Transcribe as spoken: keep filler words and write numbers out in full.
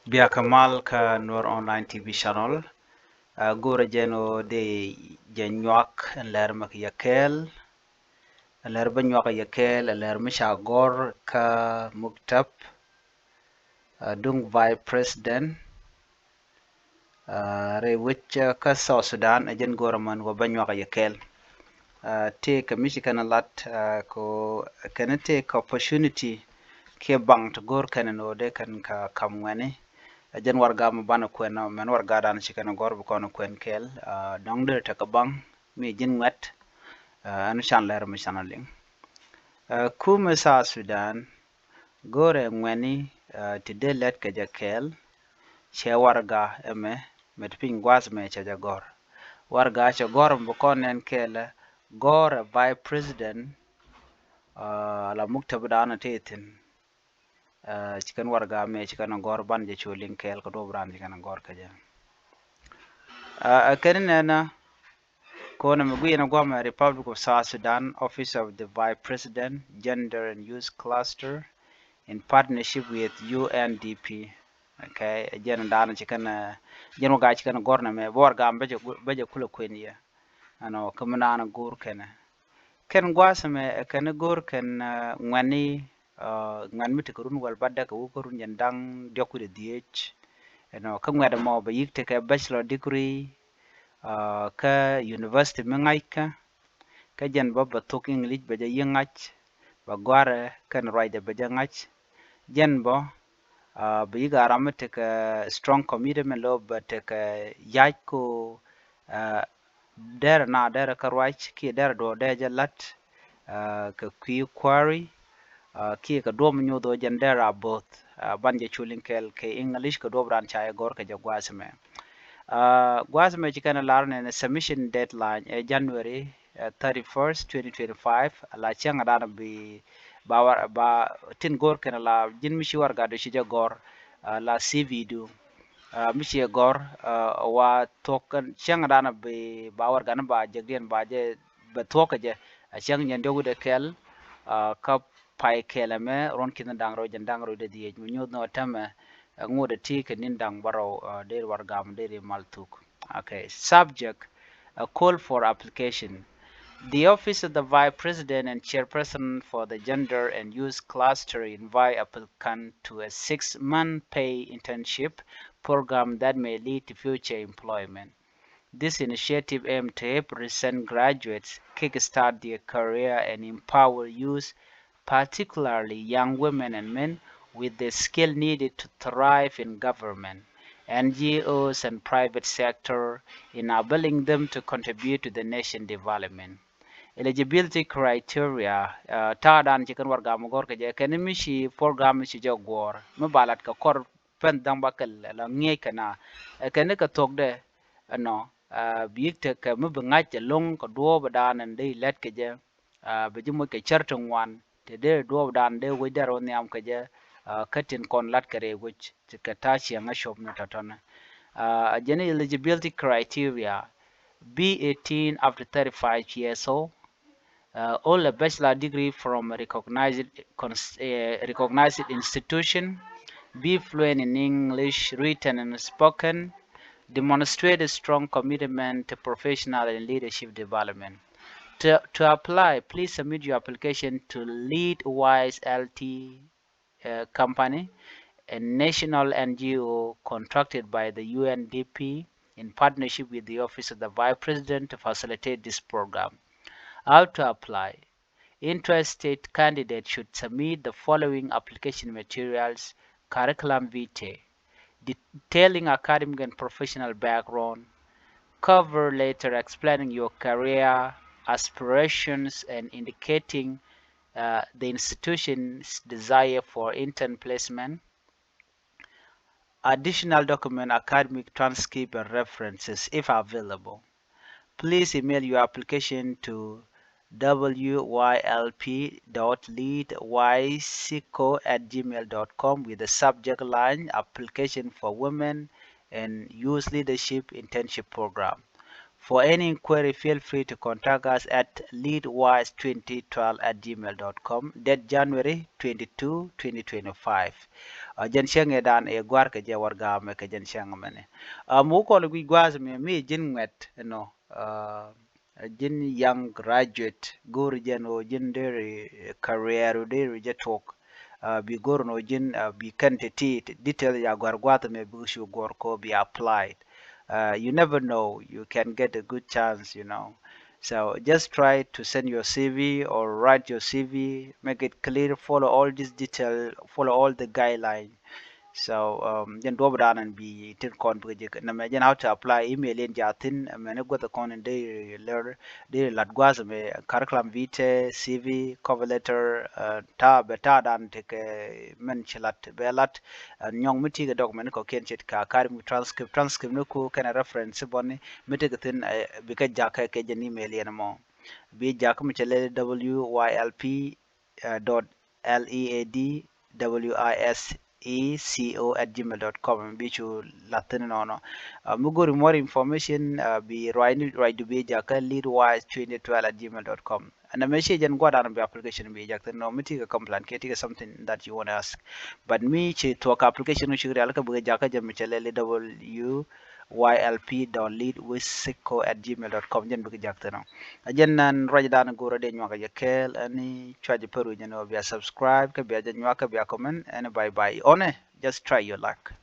Bia kɛ mal kä Nuer Online T V channel. Ɛ, go̱rɛ jɛn ɣöö dee jɛ nyuak ɛn lɛr mɛ kɛ yɛ kɛɛl. Ɛn lɛr bä nyuak kɛ yɛ kɛɛl, ɛn lɛr mi ca gɔr kä muktab, ɛ, duŋ Vice President, ɛ, rɛy wec, ɛ, kä South Sudan, ɛ jɛn go̱rɛ mɛn wä bä nyuak kɛ yɛ kɛɛl. Ɛ, tëë kɛ mi ci kɛn lat, ɛ, kɛ ɣöö kɛn tëë kɛ opportunity kiɛ baŋ ti go̱r kɛn ni ɣöö dee kɛn kɛ kam ŋuɛni. Ɛ jɛn warɛga mi banɛ kuɛn, ɛ, mɛn warɛga dan ci kɛn gɔr bi kɔn kuɛn kɛɛl, ɛ, dɔ̱ŋ dee tekɛ baŋ mi ji̱n ŋuɛt, ɛ, ɛn can lɛr mi can liŋ. Ɛ, kumɛ South Sudan, go̱rɛ ŋuɛni, ɛ, ti dee lɛt kɛ jɛ kɛɛl, cɛ warɛga ɛmɛ, mɛ ti piny gua̱a̱th mɛ cɛ jɛ gɔr. Warɛga cɛ gɔr mɛ bi kɔn nɛn kɛɛl, gɔrɛ Vice President, ɛ, la muktab dan ti thi̱n. Ɛ, ci kɛn warɛga mɛ ci kɛn gɔr ban jɛ cu liŋ kɛɛl kɛ duɔp ran ci kɛn gɔr kɛ jɛ. Ɛ, ɛ kɛn nɛnɛ, kɔn mi gui ni guam ɛ Republic of South Sudan, Office of the Vice President, Gender and Youth Cluster, in partnership with U N D P. Okay, jɛn dan ci kɛn, ɛ, jɛn warɛga ci kɛn gɔr nɛ mɛ, bä warɛga bä jɛ, bä jɛ kulɛ kuɛn yɛ. Ɛnɔ, kä mi naan go̱r kɛn. Kɛn gua̱a̱th mɛ, ɛ, kɛn go̱r kɛn, ɛ, ŋuɛni, ɛ, ŋuɛn mi tekɛ run wäl batdä kɛ wä kä run jiɛn da̱ŋ diɔ̱k wi̱cdɛ dhieec. Ɛnɔ, kä ŋuɛt ɛmɔ bɛ yi̱k tekɛ bachelor degree, ɛ, kä university mi ŋa̱ckä. Kä jɛn bä bɛ thok English bɛ jɛ yi̱ ŋa̱c, bɛ gɔ̱a̱rɛ kɛn ruacdɛ bɛ jɛ ŋa̱c. Jɛn bä, ɛ, bɛ yi̱k a ram mi tekɛ strong commitment lo bɛ tekɛ ya̱c ko, ɛ, derɛ na derɛ kä ruac kiɛ derɛ duɔ̱ɔ̱r derɛ jɛ la̱t, ɛ, kɛ kui̱ kua̱ri, ɛ, kiɛ kɛ duɔ̱ɔ̱p mi nyoth ɣöö jɛn derɛ a bo̱o̱th, ɛ, ban jɛ cu liŋ kɛɛl kɛ English kɛ duɔ̱ɔ̱p ran ca jɛ gɔ̱r kɛ jɛ gua̱a̱th mɛ. Ɛ, gua̱a̱th mɛ ci kɛn lar nɛn submission deadline ɛ January, ɛ, thirty-first, twenty twenty-five, la cäŋ dan bi ba war, ba tin go̱r kɛn la ji̱n mi ci warɛga du ci jɛ gɔ̱r, ɛ, la C V du. Ɛ, mi ciɛ gɔ̱r, ɛ, wa thuɔ̱k kɛn cäŋ dan bi ba warɛga ni ba jekdiɛn ba jɛ bɛ thuɔ̱k kɛ jɛ. Ɛ cäŋ jɛn diɔ̱k wi̱cdɛ kɛl, ɛ, kä pay kɛl ɛmɛ ruɔ̱n ki̱n da̱ŋ rɛw jiɛn da̱ŋ rɛw wi̱cdɛ dhieec mi nyoth ni ɣä täämɛ, ɛ, ŋot ɛ ti kɛ ni̱n da̱ŋ bärɔw, ɛ, deri warɛga mi deri mal thuk. Okay, subject, a call for application. The Office of the Vice President and Chairperson for the Gender and Youth Cluster invite applicant to a six-month pay internship program that may lead to future employment. This initiative aims to help recent graduates kickstart their career and empower youth, particularly young women and men, with the skill needed to thrive in government, N G Os, and private sector, enabling them to contribute to the nation development. Eligibility criteria, ɛ, ta̱a̱ dan ci kɛn warɛga mi gɔ̱r kɛ jɛ, kɛn mi ci program mi ci jɛ guɔ̱ɔ̱r mi ba lat kɛ kɔr pɛn dha̱ŋ ba kɛl la ŋi̱eec kɛ na, ɛ, kɛn kɛ thuɔ̱kdɛ, ɛnɔ, ɛ, bi yi̱k tekɛ mi bi ŋa̱c ɛlɔ̱ŋ kɛ duɔ̱ɔ̱p dan ɛn dee lɛt kɛ jɛ, ɛ, bi ji̱ moc kɛ cär ti ŋuan, te dee duɔ̱ɔ̱p dan dee wec dee rɔ nhiam kɛ jɛ, ɛ, kä tin kɔn lat kɛ rɛy wec, ti kɛ ta̱a̱ ciɛŋä cop ni tɔ̱tɔ̱ni. Ɛ, jɛn eligibility criteria, be eighteen up to thirty-five years old, uh, hold a bachelor degree from a recognized, cons-, uh, recognized institution, be fluent in English, written and spoken, demonstrate a strong commitment to professional and leadership development. To, to apply, please submit your application to Lead Wise L T, uh, company, a national N G O contracted by the U N D P in partnership with the Office of the Vice President to facilitate this program. How to apply. Interested candidates should submit the following application materials: curriculum vitae, detailing academic and professional background, cover letter explaining your career aspirations and indicating, uh, the institution's desire for intern placement, additional document, academic transcript and references if available. Please email your application to W Y L P dot lead Y C O at gmail dot com with the subject line application for women and youth leadership internship program. For any inquiry, feel free to contact us at lead wise twenty twelve at gmail dot com, date January twenty-two, twenty twenty-five. Jɛn cäŋ ɛ dan ɛ gua̱r kɛ jɛ warɛga mɛ kɛ jɛn cäŋ mɛnɛ. Mi wä kɔn guic gua̱a̱th mɛ mi ji̱n ŋuɛt ɛnɔ, ji̱n young graduate, go̱o̱ri jɛn ɣöö ji̱n deri career deri jɛ tuɔk. Bi go̱o̱ri nɔ ji̱n bi kɛn ti ti detail ya gua̱r gua̱a̱th mɛ bi cu guɔ̱r kɔ bi applied. You never know, you can get a good chance, you know. So just try to send your C V or write your C V, make it clear, follow all this detail, follow all the guideline. So jɛn duɔp dan ɛn bi tin kɔn bi kɛ jek nɛmɛ jɛn how to apply email in jathin mɛn ni guäth kɔn in deri lɛr deri lat gua̱a̱th mɛ curriculum vitae, C V, cover letter, ta bɛ ta dan tekɛ mɛn ci lat bɛ lat. Nyɔŋ mi ti kɛ document kɔ kiɛn ce̱tkɛ academic transcript, transcript ni ku kɛnɛ reference bɔni mi tekɛ thin bikɛ jakä kɛ jɛn email yɛn mɔ. Bi jakä mi cɛ lɛ W Y L P dot L E A D W I S E C O at gmail dot com, bi cu la̱th thin nɔnɔ. Mi go̱ri more information bi ruacni ruacdu bi jakä lead wise twenty twelve at gmail dot com. Ɛn ɛmɛ ci jɛn gua̱dan bi application bi jak thin nɔ mi ti kɛ complain kiɛ ti kɛ something that you wanna ask. But mi ci thuɔk application mi ci rial kä bi kɛ jakä jɛ mi cɛ lɛ lead W Y L P dot lead with sicko at gmail dot com, jɛn bikɛ jak thin ɔ. A jɛn nan ruacdan go̱rä dee nyuakä jɛ kɛɛl ɛn ni cua jɛ pär wi̱c jɛn ɔ bia subscribe kä bia jɛ nyuak kä bia comment ɛn bye bye ɔnɛ. Just try your luck.